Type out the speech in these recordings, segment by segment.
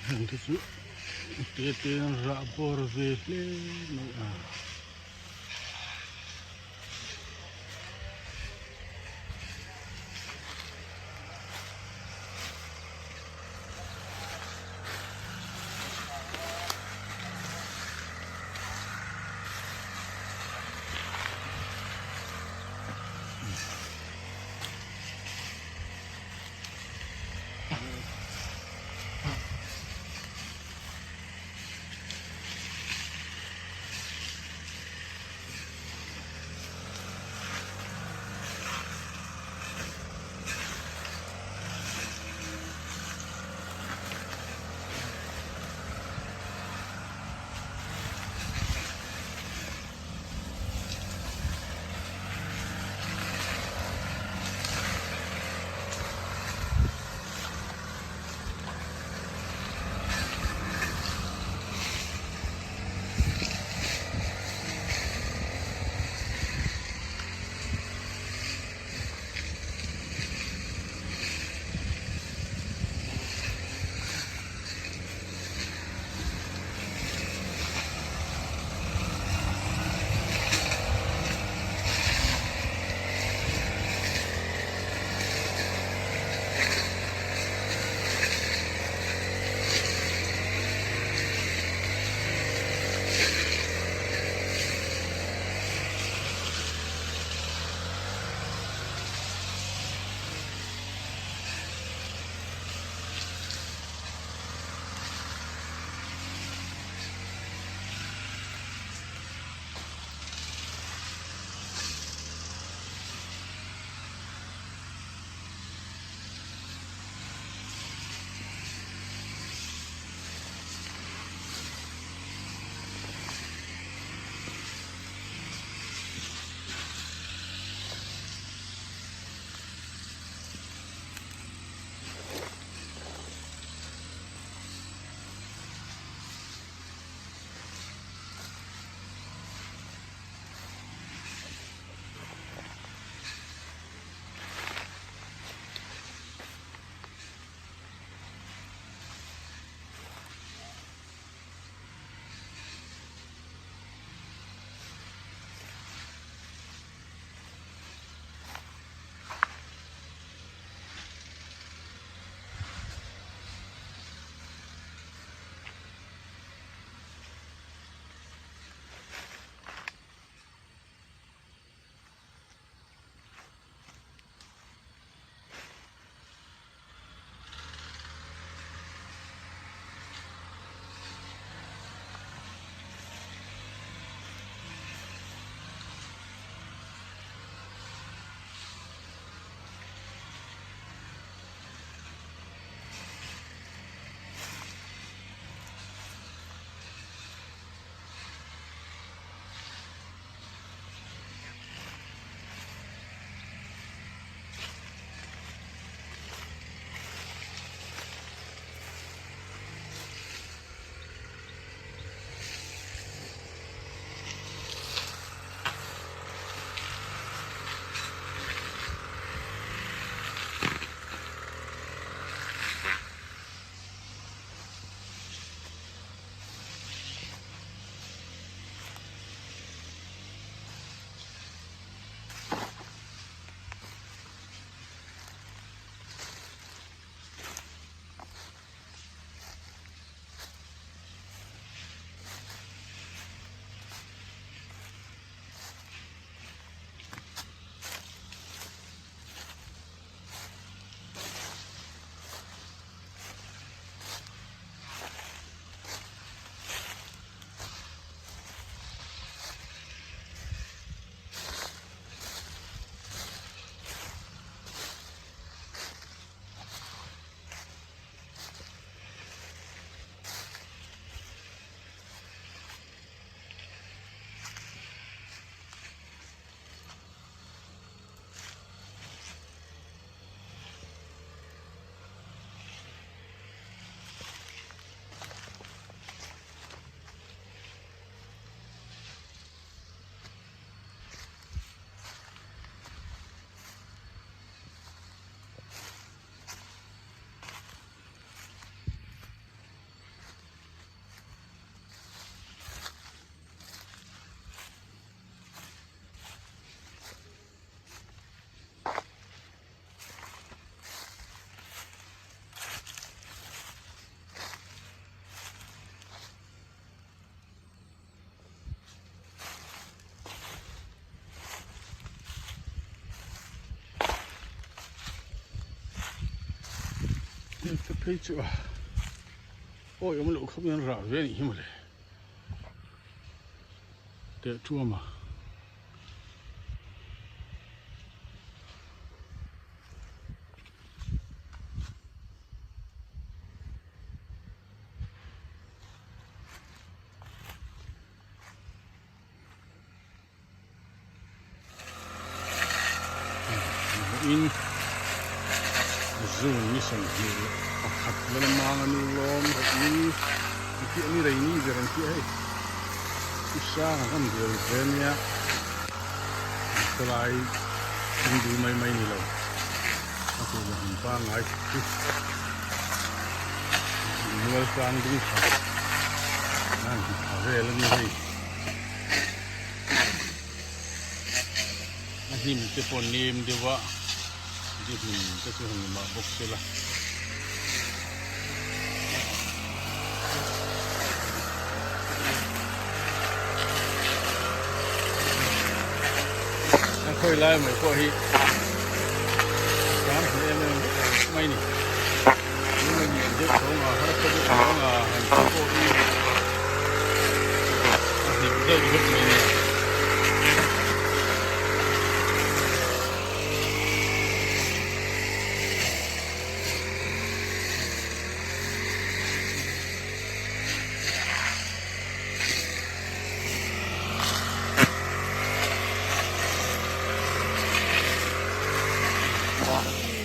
Heng te chu te te an rah bawr ve hle mai a. phei chu a awi awm loh khawp in an rah ve anih hi mawle teh tuam a. In June ni 21 Lalmanga nu lawm rei ni an tih ni rei ni ber an tih a hei i hrang a kan buai ve nia khawlai thingdui mai mai ni lo a kuhva hmun pangngai chu mual tlang ding tha a han ti tha vel a ni hei. A hnim te pawh nem deuh a di hmun te chu han ni mah bawk se la. A khawi lai mai pawh hi a sam hle em em vek mai ni. Lung a lian deuh tho nga harsa deuh tho nga han tih pawh hi a hnip deuh vek mai nia.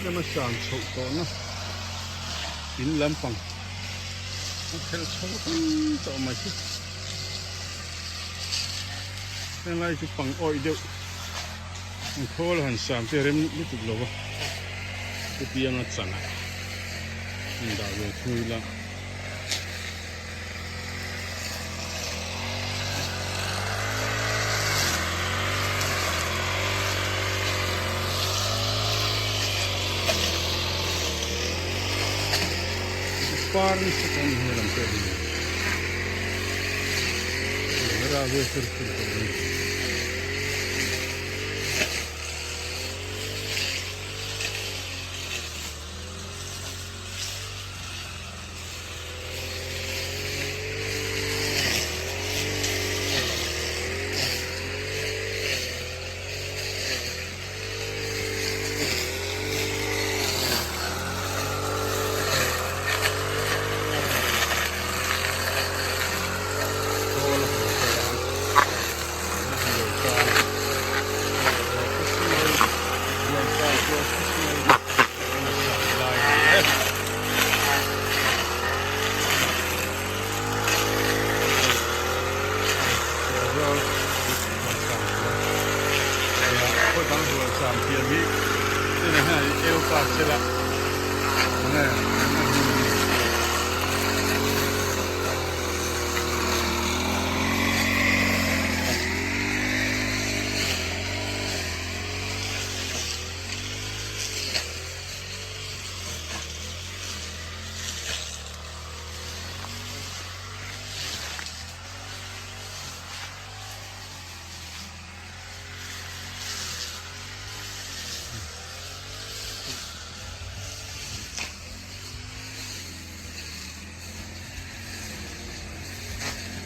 Lama san chhoh tawhna in lampang a khelh chho reng tawh mai hi helai chu pang awih deuh ang khawl han sam te rem lutuk lo va chutianga chanah an dah ve thung ila. Par nasa tawh a ni hmel ang pawh hi a ra ve fur fur tawh a ni.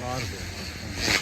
Par ve.